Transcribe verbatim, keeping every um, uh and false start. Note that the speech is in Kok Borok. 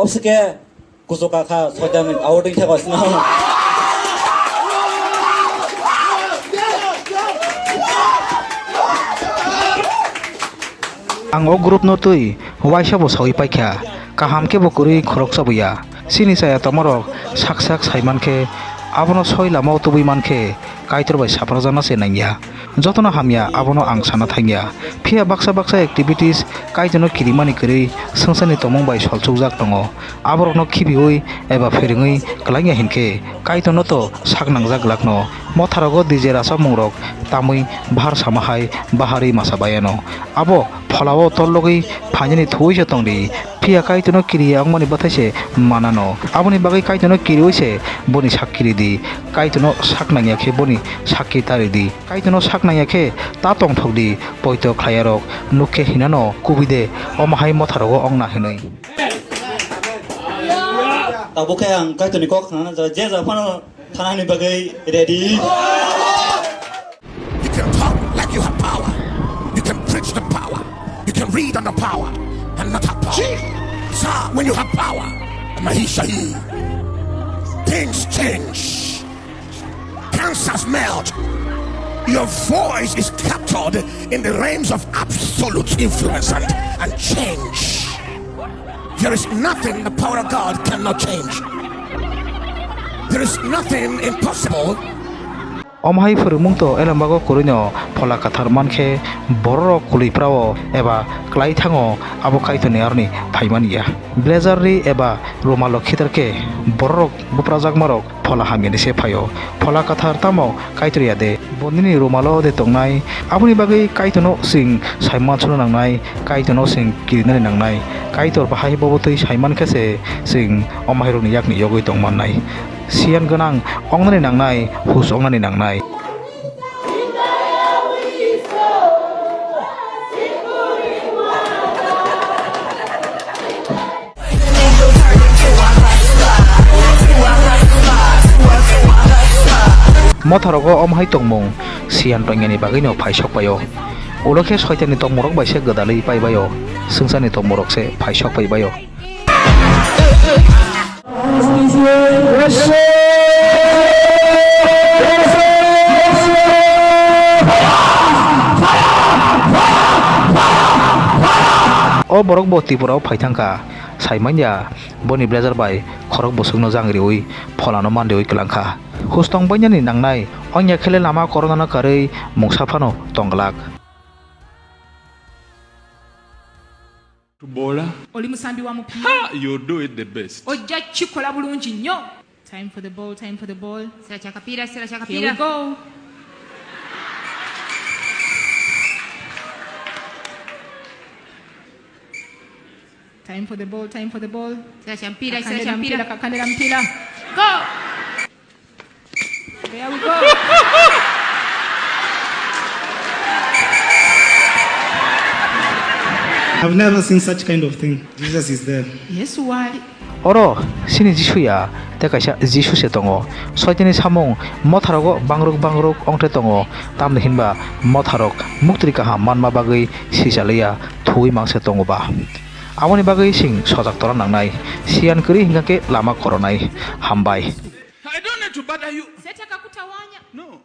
Obwswk khe kuchuk kakha soitan ni auto wngkha koisno. Ang o group no twi waisa bo sawi paikha, kaham khe bo kwrwi khoroksa bo ya. Chini chaya tongmarok sak sak sai mankhe, abono soi lamao tubui mankhe Kaitor bai saprajakna se nangya. Jotono hamya abono ang sana thangya. Phiya baksa baksa activities Kaitorno kirimani kwrwi swngcharni tongmung bai solchukjak tongo. Aborokno khibiui eba pherengwi kwlangya hinkhe Kaitorno to sak nangjak glakno. Motharogo D J rachamungrok tamwi bahar sama hai baharwi masa baiano. Abo pholao tollogwi phainani thuwi se tongdi. Phiya Kaitorno kiriya wngmani bwthai se manano. Aboni bagwi Kaitorno kiriui se boni sak kiridi. Kaitorno sak nangya khe boni sak kir taridi. Kaitorno sak nangya khe ta tongthokdi. Poito khlaiyarok nuk khe hinano kubui de, omo hai motharogo wngna hinwi. Tabuk khe ang Kaitorni kok khnana je ja phano thanani bagwi ready. You can talk like you have power. You can preach the power. You can read on the power and not have power. Sir, when you have power, Mahisha, things change. Cancers melt. Your voice is captured in the realms of absolute influence and, and change. There is nothing the power of God cannot change. There is nothing impossible. Omo hai phwrwngmung to elembago kwrwino Phola Kwthar mankhe bororok kwlwi phrao eba kwlai thango, abo Kaitorni aroni phaimani ya. Blazer ri eba rumalo khitar khe bororok buprajakmarok phola hamyani se phaio. Phola Kwthar tamo Kaitor ya de? Bo nini rumalo de tongnai? Aboni bagwi Kaitorno chwng sai mansuno nangnai, Kaitorno chwng kirinani nangnai. Kaitor bahai bobo twi sai mankhe se chwng omo hairokni yakni yogwi tong mannai. Siyan gwnang wngnani nangnai, hus wngnani nangnai. Motharogo omo hai tongmung siyan tongyani bagwino phai sok paio. Ulo khe soitanni tongmungrok bai se gwdalwi pai baio, swngcharni tongmungrok se phai sok pai baio. O borok bo Tripura o phai thangkha, sai manya boni blazer bai khorok bwswkno jang riui pholano manriui kwlangkha. Hustong bainani nangnai, ongya khele lama koronano karwi mungsa phano tongglak. Bola. Oli musambi wa mupi. Ha! You do it the best. Ojja chikola bulungi nyo. Time for the ball, time for the ball. Sira chakapira, sira chakapira. Here we go. Time for the ball, time for the ball. Sira champira, sira champira. Kakande rampila, kakande rampila. Go! There we go. I've never seen such kind of thing. Jesus is there. Yesu wali. Oro sini Jisu ya, tei kaisa Jisu se tongo. Soitani samung motharogo bangruk bangruk ongte tongo, tamni hinba motharok muktri kaham manma bagwi sichalaiya, thuwi mangse tongo ba. Aboni bagwi chwng sojak tora nangnai, siyan kwrwi hingkha khe lama koronai. Hambai. I don't need to bother you. Seta kakutawanya. No.